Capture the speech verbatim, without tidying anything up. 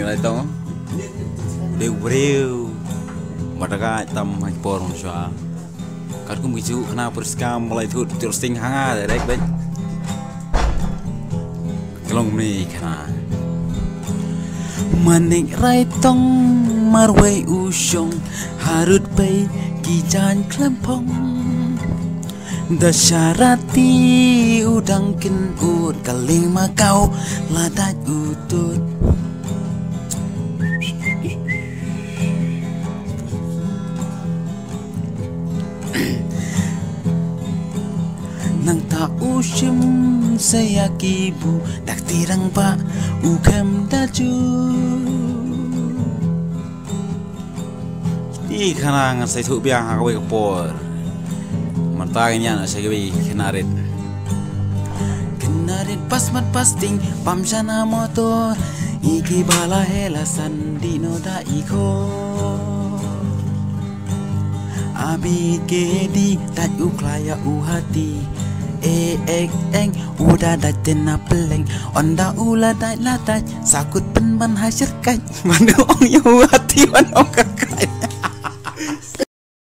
Lai tong. Dei u briew. Ba da ka tam ha ki por mynshuwa. Katkum ki ju khynnah pyrskam ba lai thut, thut sting ha nga direct beit. Ka long kumne khynnah. Manik Raitong marwei u shong, harud pei ki jaiñ khlem phong. Da sharati u dang kynnoh, ka lieng ma ka u la dait u tut. Nangta u shim sa ïa ki bu, da kti rangbah u khlem da ju. Te khynnah ngan sa ïathuh biang ha kawei ka por. Mynta ngin ïa sha kawei khynnah rit. Khynnah rit pas mat pas ting, pam shana motor. Ïa ki ba la heh la san, dih noh da i khor. Abi ke di, dait u khlaiñ ïa u hati. E ek eng, u da dait te na pylleng. Ynda u la dait la dait, sa kut pynban ha syrkait. Ban ong ïa u hati, ban ong ka kait.